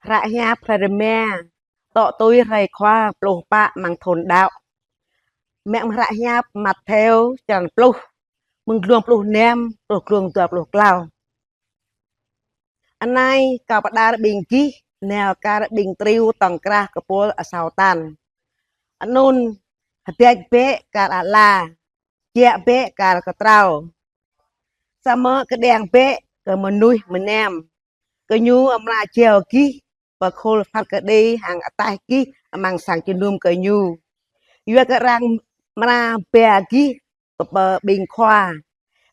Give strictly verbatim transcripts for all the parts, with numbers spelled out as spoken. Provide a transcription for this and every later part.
Hră hiăp hrơi rơma, tŏ tui hrơi Khua pluh pă amăng thun đăo. Mơ̆ng hră hiăp Mattheo črăn pluh, mơ̆ng glông pluh năm truh glông dua pluh klâo. Anai Kâo pơđar ƀing gih nao kar ƀing triu tŏng krah kơpul asâo tan. Anŭn hơdač bĕ kar ala, jăk bĕ kar kơtrâo, samơ̆ kơđiăng bĕ kơ mơnuih mơnam. Gơñu amra jao gih pơ khul phat kơđi hăng ataih gih amăng sang jơnum gơñu. Yua kơ arăng amra ba gih pơ, pơ ƀing khua,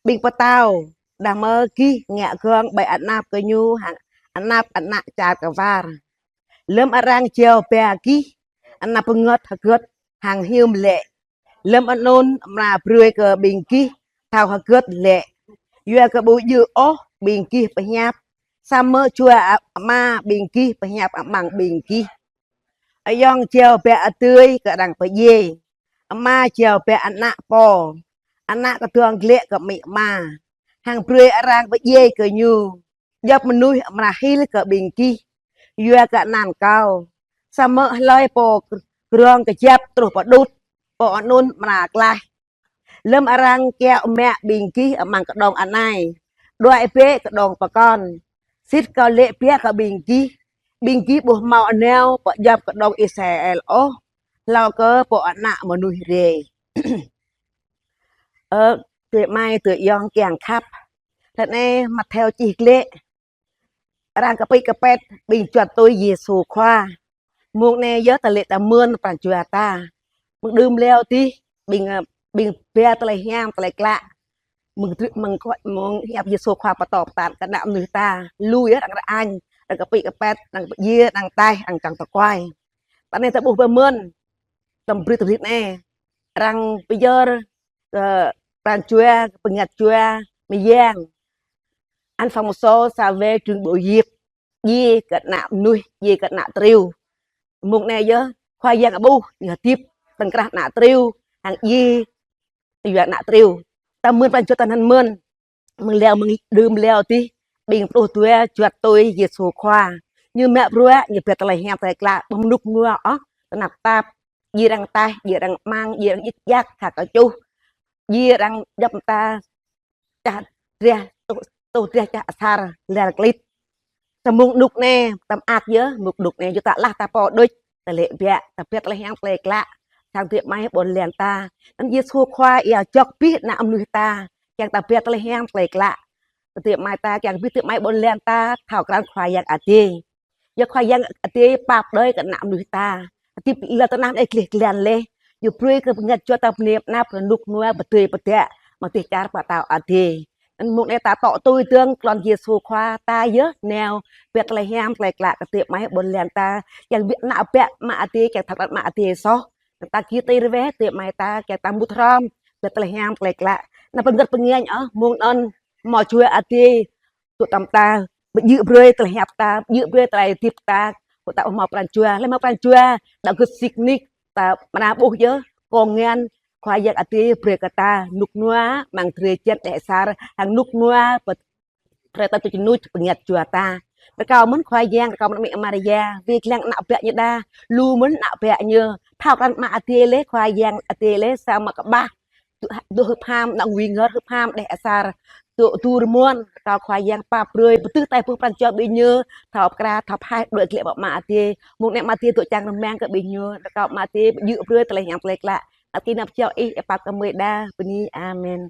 ƀing pơtao, đah mơ̆ gih ngă gơ̆ng ƀơi anăp gơñu hăng anăp ană čar kơwar. Lơ̆m arăng jao ba gih, anăm pơngơ̆t hơgơt hăng hyu mlĕ. Lơ̆m anŭn amra brơi kơ ƀing gih thâo hơgơt lĕ. Yua kơ ƀu djơ̆ ôh ƀing gih pơhiăp, samơ̆ Jua Ama ƀing gih pơhiăp amăng ƀing gih. Ayŏng jao ba adơi kơ arăng pơdjai, ama jao ba ană pô, ană kơdŏng glaĭ kơ amĭ ama, hăng brơi arăng pơdjai kơ ñu. Djŏp mơnuih amra hil kơ ƀing gih yua kơ anăn Kâo. Samơ̆ hlơi pô krong kơjăp truh pơđŭt, pô anŭn amra klaih. Lơ̆m arăng kiaŏ mă ƀing gih amăng kơđông anai, đuaĭ bĕ kơđông pơkŏn. Sĭt Kâo laĭ biă kơ ƀing gih, ƀing gih ƀu hmâo nao pơ djŏp kơđông Israel ôh, hlâo kơ Pô Ană Mơnuih rai. Ơ, adơi amai adơi ayŏng kiăng khăp. Hrơi anai Mattheo čih glaĭ arăng kơpĭ kơpĕt ƀing juăt tui Yêsu Khua. Mông anai yơh ta lĕ ta mơ̆n pran jua ta. Mơ̆ng đưm leo tih ƀing, ƀing Betlehem tơlơi klă. Mơ̆ng, mơ̆ng, mơ̆ng hiăp Yêsu Khua pơtô pơtă kơ ană mơnuih ta. Lu yơh arăng rơañ, arăng kơpĭ kơpĕt, arăng pơdjai, arăng taih, arăng čang tơkuai. Ta anai ta ƀuh pơmơ̆n. Tơm brơi tơm rit anai. Arăng pơyơr kơ pran jua, kơ bơngăt jua mơyang. Ăn phong mô sô sa wê trưng bộ yip, djai kơ ană mơnuih, djai kơ ană triu. Mông anai yơh Khua Yang ƀuh, ñu hơdip tŏng krah ană triu, hăng djai yua ană triu. Ta mơ̆n pran jua ta anăn mơ̆n. Mơ̆ng leo, mơ̆ng đưm leo tih, ƀing pluh dua juăt tui Yêsu Khua. Ñu mă bruă, ñu Betlehem tơlơi klă, ƀu mơnŭk mơnua ôh, tơnap tap, djai arăng taih, djai arăng amăng, djai arăng djik djak, khă kơčuh, djai arăng djŏp mơta, čah drah, tuh, tuh drah čah asar, lal klĭt. Samơ̆ mông anŭk anai, ta mơak yơh, mông anŭk anai, yua ta lah ta pô đôč, ta lĕ biă, ta Betlehem tơlơi klă, sang adơi amai ƀôn lan ta. Anŭn Yêsu Khua ia jŏk abih ană mơnuih ta, kiăng ta Betlehem tơlơi klă. Adơi amai ta, kiăng abih adơi amai ƀôn lan ta, thâo krăn Khua Yang Adai. Yua Khua Yang Adai pap đơi kơ ană mơnuih ta. Hơdip lŏn tơnah anai gleh glan laih. Ñu brơi kơ bơngăt jua ta bơnai anăp kơ mơnŭk mơnua pơdơi pơdă amăng dêh čar pơtao Adai. Anŭn mông anai ta tŏ tui dơ̆ng klon Yêsu Khua ta yơh nao Betlehem tơlơi klă kơ adơi amai ƀôn lan ta. Kiăng abih ană bă Ama Adai, kiăng thâo krăn Ama Adai soh. Ta kiăng tơlơi rơweh adơi amai ta, kiăng ta mŭt hrŏm Betlehem tơlơi klă. Anăm pơngơ̆t pơngañ ôh, mông anŭn hmâo Jua Adai dŏ tŏm ta, pơdjai brơi tơlơi hiăp ta, pơdjai brơi tơlơi hơdip ta, kơ ta hmâo pran jua, lĕ hmâo pran jua, đa gơ̆t sĭt nik, ta amra ƀuh yơh, kông ngăn, Khua Yang Adai brơi kơ ta, mơnŭk mơnua, amăng drơi jăn đeh asar, hăng mơnŭk mơnua, pơt-, brơi ta tui čơnuč bơngăt jua ta. Rơkâo mơ̆n Khua Yang, rơkâo mơ̆n Amĭ Maria, wai lăng ană bă ñu đa, lu mơ̆n ană bă ñu, thâo krăn Ama Adai laih, Khua Yang Adai laih, samơ̆ kơƀah, dŏ, dŏ hưp ham, nŏng wĭ ngơr hưp ham, đeh asar, dŏ dur mơ̆n, rơkâo Khua Yang pap brơi, pơtưh tai pơh pran jua ƀing ñu, thâo pơkra, thâo pơhaih, đuaĭ glaĭ pơ Ama Adai, mông anai Ama Adai dŏ čang rơmang kơ ƀing ñu, rơkâo Ama Adai pơdjai brơi tơlơi hiam tơlơi klă, anăp kơ anăp jao Ih, Ih pap kơ gơmơi đa, bơni, amen.